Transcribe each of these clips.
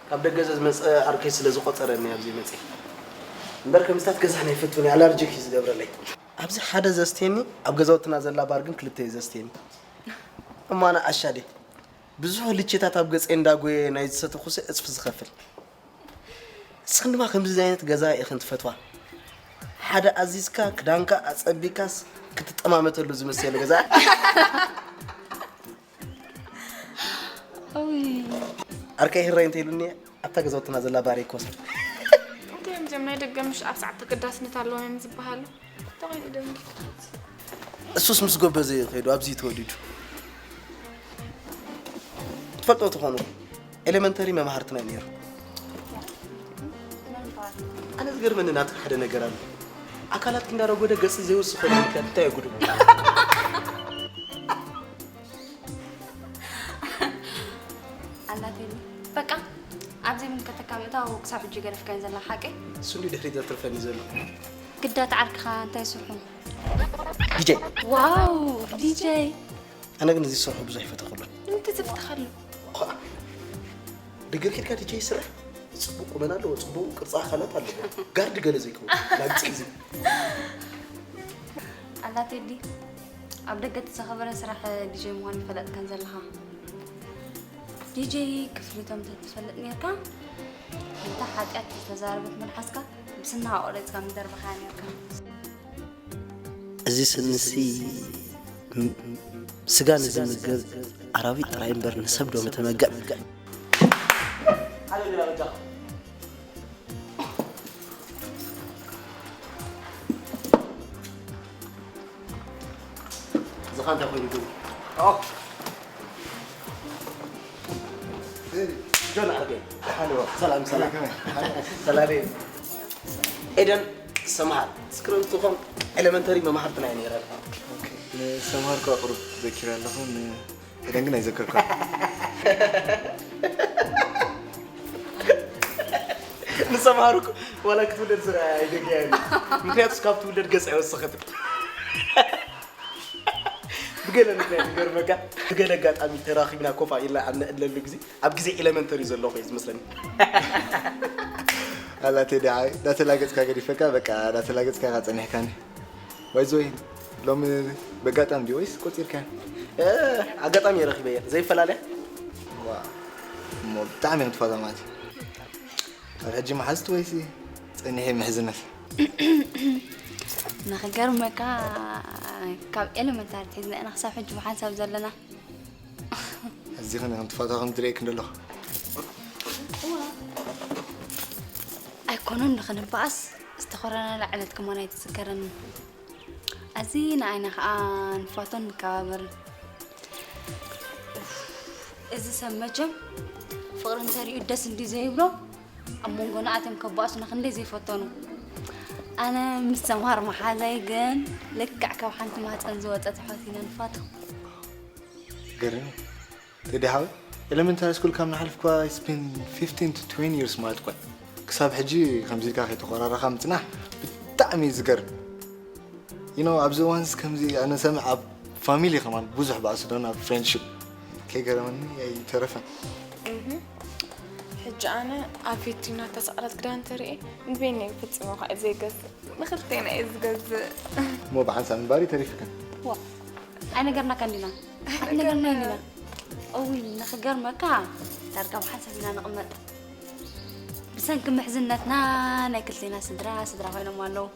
ካብ ደገ ዝመፀ ዓርከይ ስለ ዝቆፀረኒ ኣብዚ መፅእ። እምበር ከምዚታት ገዛ ናይ ፈትኒ፣ ኣላርጂክ እዩ ዝገብረለይ። ኣብዚ ሓደ ዘስትየኒ፣ ኣብ ገዛውትና ዘላ ባር ግን ክልተ እዩ ዘስትየኒ። እማና ዓሻዴ ብዙሕ ልቼታት ኣብ ገፀይ እንዳጎየ ናይ ዝሰተኹሲ ዕፅፊ ዝኸፍል። ንስኽን ድማ ከምዚ ዓይነት ገዛ ኢኽን ትፈትዋ። ሓደ ኣዚዝካ ክዳንካ ኣጸቢካስ ክትጠማመተሉ ዝመሰለ ገዛ። ውይ ኣርከይ ህራይ እንተይሉኒ ኣብታ ገዛውትና ዘላ ባር ይኮስል። እንታይ እዮም እዚኦም ናይ ደገ ምሽ ኣብ ሰዓት ተገዳስነት ኣለዎም እዮም ዝበሃሉ? እንታይ ኮይኑ ደንጊ ክትሓት? እሱስ ምስ ጎበዘ እዩ ከይዱ ኣብዚ ተወሊዱ። ትፈልጦ ትኾኑ ኤሌመንተሪ መማህርትና እዩ ነይሩ። ኣነ ዝገርመኒ ናትካ ሓደ ነገር ኣሎ። ኣካላት እንዳረጎደ ገጽ ዘይወስኸሉ ምክንያት እንታይ እዩ ጉዱ? ኣላትኒ በቃ ኣብዚ ምን ከተካ ምእታው ክሳብ ሕጂ ገደፍካን ዘላ ሓቂ እሱ እንዲሁ ድሕሪት ዘትርፈኒ ዘሎ ግዳ ዓርክኻ እንታይ ስርሑ ዲጄ ዋው ዲጄ ኣነ ግን እዚ ዝሰርሖ ብዙሕ ይፈተኽሉን ንምንታይ ዘፍትኻሉ? ድግር ኬድካ ዲጄ ይስራሕ ጽቡቅ ቁመና ኣለዎ ጽቡቅ ቅርጻ ኣካላት ኣለዎ ጋርድ ገለ ዘይከውን ላግጺ እዚ ኣላ ቴዲ ኣብ ደገ እቲ ዝኸበረ ስራሕ ዲጄ ምዃን ይፈለጥካን ዘለኻ ዲጄ ክፍሊቶም ተትፈልጥ ነርካ እንተ ሓጢኣት ዝተዛረበት መልሓስካ ብስና ኣቆረፅካ ምደርበኻ ነርካ እዚ ስንሲ ስጋ ንዝምገብ ኣራዊት ጥራይ እምበር ንሰብ ዶ ምተመገብ ዝኻ እንታይ ኮይኑ ግን ጆን ዓርከይ ሰላም ሰላም ሰላም ኤደን ሰምሃር ስክረን ትኾን ኤሌመንተሪ መማህርትና እየ ነይረን ንሰምሃር ኳ ቅሩብ ዘኪረ ኣለኹ ኤደን ግን ኣይዘከርኳ ንሰምሃር ዋላ ክትውለድ ስራ ኣይደገያ ምክንያቱ ካብ ትውለድ ገጽ ኣይወሰኸትን ብገለ ምክንያት ይገርመካ ብገለ ኣጋጣሚ ተራኺብና ኮፋ ኢልና ኣብ ነዕለሉ ግዜ ኣብ ግዜ ኤሌመንተሪ ዘለኹ እዩ ዝመስለኒ ኣላ ቴዲ ዓይ ዳተላገጽካ ገዲፈካ በቃ ዳተላገጽካ ኢኻ ጸኒሕካኒ ባይዞይ ሎሚ በጋጣሚ ድዩ ወይስ ቆጺርካ ኣጋጣሚ እየ ረኺበየ ዘይፈላለያ እሞ ብጣዕሚ ክትፋዛ ማለት እዩ ካብ ሕጂ መሓዝቲ ወይሲ ጸኒሐ ምሕዝነት ንኽገርመካ ካብ ኤለመንታሪ ትሒዝና ኢና ክሳብ ሕጂ ብሓንሳብ ዘለና ኣዚኽን ከም ትፋታ ከም ትርእየክ እንደለኹ ኣይኮነን ንኽንበኣስ ዝተኾረናላ ዕለት ከማን ኣይትዝከረኒ ኣዚ ንኣይና ከዓ ንፋቶን ንከባበርን እዚ ሰብ መቸም ፍቕሪ እንተሪኡ ደስ እንዲ ዘይብሎ ኣብ መንጎና ኣትዮም ከባእሱና ክንደይ ዘይፈተኑ ኣነ ምስ ሰምሃር መሓዛይ ግን ልክዕ ካብ ሓንቲ ማህፀን ዝወፀት ኣሕዋት ኢና ንፋቶ ገርም ቴዲ ሓወይ ኤለመንታሪ ስኩል ካብ ንሓልፍ ኳ ስፔን fifteen to twenty years ማለት ኳ ክሳብ ሕጂ ከምዚ ኢልካ ከይተቆራረኻ ምፅናሕ ብጣዕሚ እዩ ዝገርም you know ኣብዚ እዋንስ ከምዚ ኣነ ሰምዕ ኣብ ፋሚሊ ከማን ብዙሕ ባእሲ ዶ ናብ ፍሬንድሽፕ ከይገረመኒ ኣይተረፈን ሕጂ ኣነ ኣብ ቪትሪና ተሰቕለት ክዳን ተርኢ ንበይነይ ፈጺመ ኳ ዘይገዝእ ንኽልቴና እየ ዝገዝእ እሞ ብሓንሳብ ምንባር ይተሪፍክን ኣይነገርናካ እንዲና ኣይነገርና እንዲና እውይ ንኽገርመካ ዳርጋ ብሓንሳብ ኢና ንቕመጥ ብሰንኪ ምሕዝነትና ናይ ክልቴና ስድራ ስድራ ኮይኖም ኣለዉ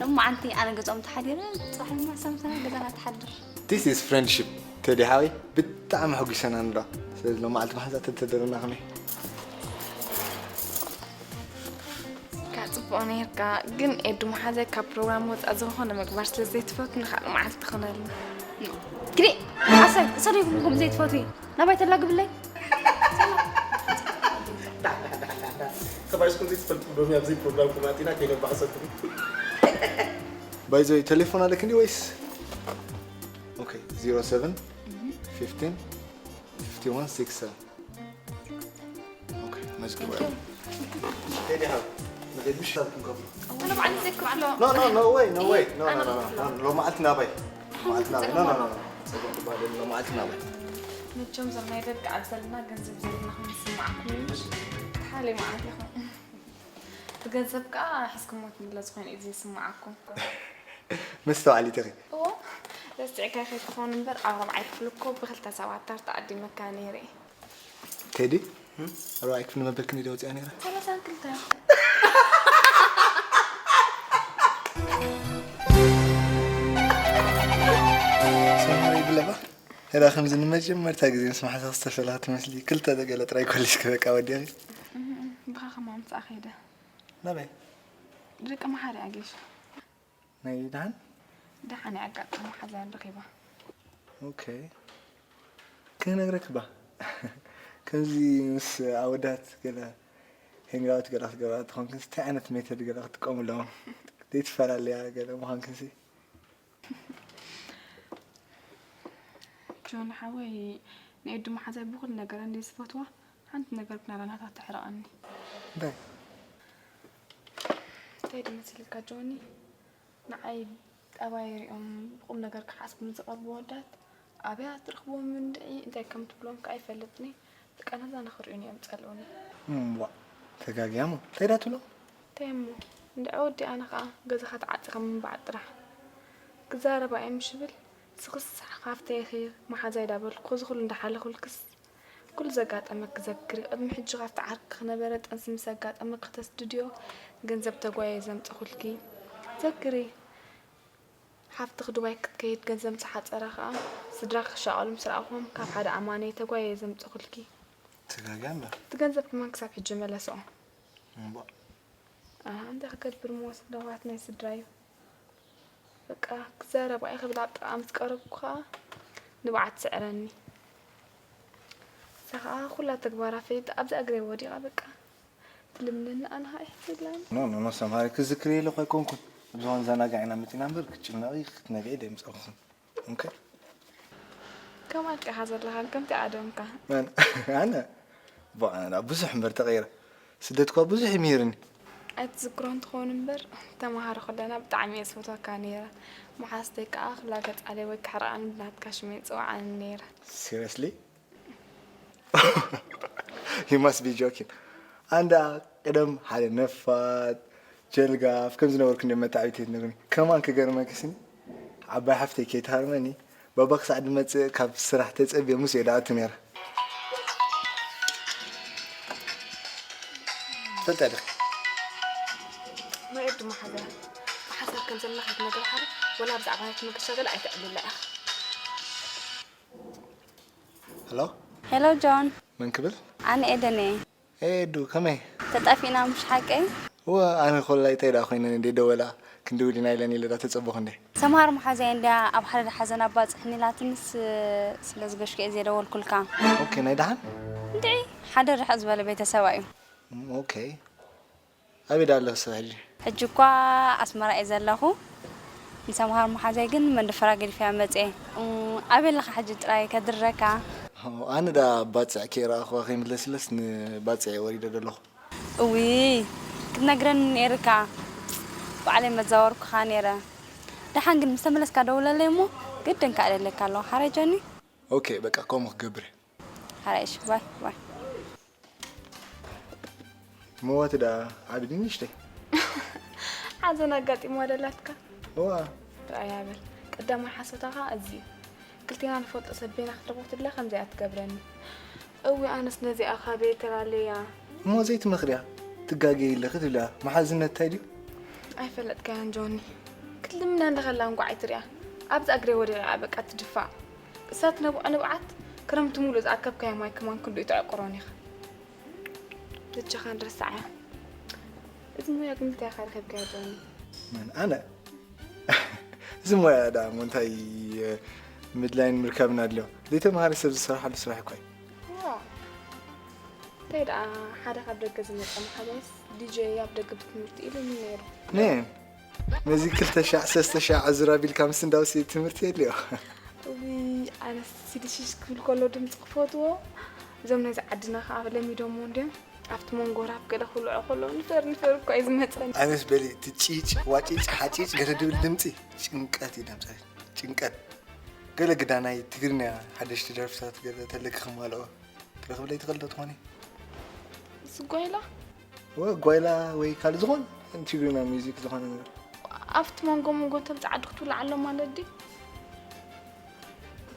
ሎማዓንቲ ኣነ ገዝኦም ተሓዲረ ፅባሕ ድማ ሳምሳና ገዛና ትሓድር This is friendship ቴዲ ሓወይ ብጣዕሚ ሕጒሰና ንዳ ስለዚ ሎማዓልቲ ብሓንሳብ ተተደረና ከመይ ካብ ፅቡቕ ነይርካ ግን ኤዱ መሓዘይ ካብ ፕሮግራም ወፃእ ዝኾነ ምግባር ስለ ዘይትፈቱ ንካልእ መዓልቲ ክነልና ግዲ ኣሰብ እሰደይኩም ከም ዘይትፈትዊ ናባይ ተላግብለይ ተባይስኩም ዘይትፈልጡ ሎሚ ኣብዚ ፕሮግራም ክማቲና ከይነባዕሰኩም ባይዞይ ቴሌፎን ኣለክ እንዲ ወይስ okay zero seven fifteen fifty one six seven okay መዝግባ ቴዲ ሓው ንገድምሽ ሳብኩም ከብሎ ኣነ ባዕሊ ዘክብዓሎ No, no, no way, no way. No, no, no, no. ሎማዓልቲ ናባይ። ሎማዓልቲ ናባይ። No, no, no, no. ጸገም ትባል ሎማዓልቲ ናባይ። መቸም ዞም ናይ ደቂ ኣብ ዘለና ገንዘብ ዘለና ኮይኑ ዝስምዓኩም እዩ ምሽ? ተሓለዩ መዓት ኢኹም። ብገንዘብ ከኣ ሕዝኩሞ ትምለሱ ኮይኑ እዩ ዝስምዓኩም። መስተውዓሊት ኢኺ። እዎ ረስዕካ ከይትኾን እምበር ኣብ ራብዓይ ክፍሊ እኮ ብክልተ ሰባት ተር ተዓዲመካ ነይረ። ቴዲ ኣብ ራብዓይ ክፍሊ መበል ክንደይ ወፂኣ ነይራ? ሰላሳን ክልተ። ሰማይ ብለባ። እዳ ከምዚ ንመጀመርታ ግዜ ምስ መሓዛኺ ዝተፈለኻ ትመስሊ። ክልተ ገለ ጥራይ ኮሊስኪ በቃ ወዲኺ። ብኻ ከማምፃ ከይደ። ናበይ? ደቂ መሓሪ ኣጌሽ። ናይ ደሓን? ደሓን እያ ኣጋጣሚ ሓዛን ረኺባ። ኦኬ። ክነግረክ ባ። ከምዚ ምስ ኣወዳት ገለ ሄንጋውት ገለ ክትገብራ ትኾንክን እንታይ ዓይነት ሜተድ ገለ ክትጥቀሙ ኣለዎም? ዘይትፈላለያ ገለ ምዃንክንሲ። ጆን ሓወይ ንኤዱ መሓዛይ ብኹሉ ነገር እንደ ዝፈትዋ ሓንቲ ነገር ክነረናታ ተሕረቐኒ። እንታይ? እንታይ ድመስልካ ጆኒ? ንዓይ ጠባይ ሪኦም ብቁም ነገር ክሓስቡ ንዝቐርቡ ወዳት ኣበያ ትረኽብዎም እንድዒ እንታይ ከም ትብሎም ከኣ ይፈልጥኒ። በቃ ነዛ ንኽርእዩኒ እዮም ጸልኡኒ። እምቧ ተጋግያ እሞ እንታይ ዳ ትብሎ? እንታይ እሞ እንድዒ ወዲ ኣነ ከኣ ገዛኻ ተዓጺኻ ምንባዕ ጥራሕ። ክዛረባ እዮም ሽብል ስኽሳዕ ካፍተይ ኢኺ መሓዛይ ዳበልኩ እዚ ኩሉ እንዳሓለኹልክስ ኩሉ ዘጋጠመኪ ዘክሪ። ቅድሚ ሕጂ ካብቲ ዓርኪ ዝነበረ ጥንሲ ምስ ኣጋጠመኪ ክተስድድዮ ገንዘብ ተጓየ ዘምጸኹልኪ ዘክሪ። ሓፍትኺ ዱባይ ክትከይድ ገንዘብ ምስ ሓጸራ ከኣ ስድራኺ ክሻቐሉ ምስ ረኣኹዎም ካብ ሓደ ኣማነይ ተጓየ ዘምጸኹልኪ። ተጋግያ እምበር። እቲ ገንዘብ ከማን ክሳብ ሕጂ መለስኦ። እምቧ። ኣሃ እንታይ ክገብር እሞ ለዋሃት ናይ ስድራ እዩ። በቃ ክዛረባ እየ ክብል ኣብ ጥቓኣ ምስ ቀረብኩ ከኣ ንብዓት ትስዕረኒ። እሳ ከኣ ኩላ ተግባራ ፈሊጣ ኣብዛ እግረይ ወዲቓ በቃ ትልምነኒ ኣነ ከኣ ኣይሕሰላን። ኖ ኖ ኖ ሰምሃሪ ክዝክር የለኹ ኣይኮንኩን። ብዝኾነ ዘናጋዒና መጺና እምበር ክትጭነቒ ክትነብዒ ደይምጻኹን። ኦኬ። ከም ኣልቂኻ ዘለኻን ከምቲ ኣደምካ። መን ኣነ? ቧ ኣነ ብዙሕ እምበር ተቐይረ። ስደት እኳ ብዙሕ እዩ ምሂርኒ። ኣይትዝክሮን ትኸውን እምበር ተማሃሮ ከለና ብጣዕሚ እየ ዝፈትወካ ነይረ። መሓዝተይ ከኣ ክላገጻለይ ወይ ክሕርቓኒ ብናትካ ሽም እየን ዝጽውዓኒ ነይረ። Seriously? You must be joking. ኣንዳ ቅደም ሓደ ነፋጥ ጀልጋፍ ከም ዝነበርኩ እንደ መታዕቢት ትነግርኒ። ከማን ክገርመኪ ስኒ ዓባይ ሓፍተይ ከይትሃርመኒ ባባ ክሳዕ ድመጽእ ካብ ስራሕ ተጸብየ ምስ እየ ደኣቱ ነይረ። ፈልጠ ድኺ? መኤድ ድማ ሓዘያ ብሓሳብ ከም ዘለና ከይትነግር ሓደ ወላ ብዛዕባ ናይ ትምክሻ ገለ ኣይተዕልላ ኢኻ። ሄሎ ሄሎ ጆን፣ መን ክብል? ኣነ ኤደን እየ። ኤዱ ከመይ? ተጣፊእና ምሽ ሓቀይ? እወ ኣነ ኮላይ እንታይ ደኣ ኮይነን እንዴ ደወላ ክንድውል ኢና ኢለን ኢለ ዳ ተጸበኹ እንዴ። ሰምሃር መሓዛይ እንድያ ኣብ ሓደ ሓዘን ኣባጽሕኒ ኢላትንስ ስለ ዝገሽኩ እየ ዘይደወልኩልካ። ኦኬ ናይ ደሓን? እንድዒ ሓደ ርሕቕ ዝበለ ቤተሰባ እዩ። ኦኬ ኣበይ ደኣ ኣለኺ ስኺ ሕጂ? ሕጂ እኳ ኣስመራ እየ ዘለኹ። ንሰምሃር መሓዛይ ግን መንደፈራ ገዲፈያ መጽየ። እም፣ ኣበይ ኣለኻ ሕጂ ጥራይ ከድርረካ? ኦ፣ ኣነ ደኣ ባጽዕ ከይረኣኽዋ ከይምለስለስ ንባጽዕ እየ ወሪደ ዘለኹ። እውይ፣ ክትነግረኒ ነይርካ። ባዕለይ መዛወርኩኻ ነይረ። ደሓን ግን ምስ ተመለስካ ደውለለይ እሞ ግድን ከኣ ደልየካ ኣለኹ። ሓራይ ጆኒ? ኦኬ፣ በቃ ከምኡ ክገብር እየ። ሓራይ እሺ፣ ባይ ባይ። መዋቲ ደኣ ዓቢ ድዩ ንእሽተይ? ሓዘን ኣጋጢምዋ ደላትካ? እዋ። ርኣያ በል። ቀዳማይ ሓሶታ ኸኣ እዚ እዩ። ክልቴና ንፈልጦ ሰብ በይና ክትረኽቦ ትድለ ከምዚኣ ትገብረኒ። እዊ ኣነስ ነዚኣ ካበይ ተላለያ? እሞ ዘይትመኽርያ ትጋገይ ኣለኺ ትብልያ መሓዝነት እንታይ ድዩ? ኣይፈለጥካያን ጆኒ። ክትልምና እንደኸላ እንኳዕ ኣይትሪኣ። ኣብዛ እግረይ ወዲቓ እያ በቃ ትድፋእ። እሳት ነብዖ ንብዓት ክረምቲ ሙሉእ ዝኣከብካዮ ማይ ከማን ክንድኡ ተዕቁሮን ኢኻ። በጃኻ ንረስዓያ። እዚ ሞያ ግን እንታይ ኢኻ ረኺብካዮ ጆኒ? መን ኣነ? እዚ ሞያ ደኣ እሞ እንታይ ምድላይን ምርካብን ኣድልዮ? ዘይተምሃረ ሰብ ዝሰርሓሉ ስራሕ እኳ እዩ። ዋው! እንታይ ደኣ ሓደ ካብ ደገ ዝመጸ መሓዛይስ ዲጀ ኣብ ደገ ብትምህርቲ ኢሉኒ ነይሩ። መን? ነዚ ክልተ ሻዕ ሰለስተ ሻዕ ዕዙር ኣቢልካ ምስንዳው ሲ ትምህርቲ የድልዮ። እውይ ኣነስ ሲዲ ሽሽ ክብል ከሎ ድምፂ ክፈትዎ። እዞም ናይዚ ዓድና ከዓ ለሚዶሞ እንድዮም። ኣብቲ መንጎ ራፕ ገለ ክውልዑ ከለዉ ንፈር ንፈር እኳ እዩ ዝመፀኒ። ኣነስ በሊ እቲ ጪጭ ዋጪጭ ሓጪጭ ገለ ድብል ድምፂ ጭንቀት እዩ ደምፀኒ ጭንቀት። ገለ ግዳ ናይ ትግርኛ ሓደሽቲ ደርፍታት ገለ ተለኪ ክማልኦ ክረኽብለይ ትኽእል ዶ ትኾኒ? ዝጓይላ ወ ጓይላ ወይ ካልእ ዝኾን ትግርኛ ሚዚክ ዝኾነ ነገር። ኣብቲ መንጎ መንጎ እቶም ፃዓዱ ክትውልዓሎም ማለት ድዩ?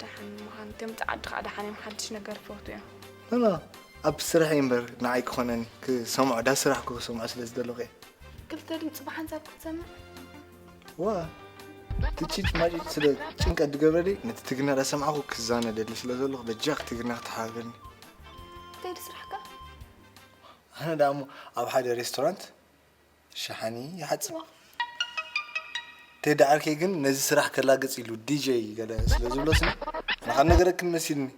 ደሓን ምዃን እቶም ፃዓዱ ከዓ ደሓን እዮም ሓድሽ ነገር ፈቱ እዮም። ኖ ኣብ ስራሕ እምበር ንዓይ ክኾነኒ ክሰምዖ ዳ ስራሕ ክሰምዖ ስለ ዝደለኹ እየ። ክልተ ድምፂ ብሓንሳብ ክትሰምዕ ዋ ትቺጭ ማጭጭ ስለ ጭንቀት ዝገብረለይ ነቲ ትግርኛ ዳሰማዕኹ ክዛነ ደሊ ስለ ዘለኹ በጃኽ ትግርኛ ክትሓባበርኒ። እንታይ ድስራሕካ? ኣነ ደኣ እሞ ኣብ ሓደ ሬስቶራንት ሸሓኒ ይሓጽብ። ቴዲ ዓርከይ ግን ነዚ ስራሕ ከላግጽ ኢሉ ዲጀይ ገለ ስለ ዝብሎሲ ኣነ ካብ ነገረክን መሲልኒ።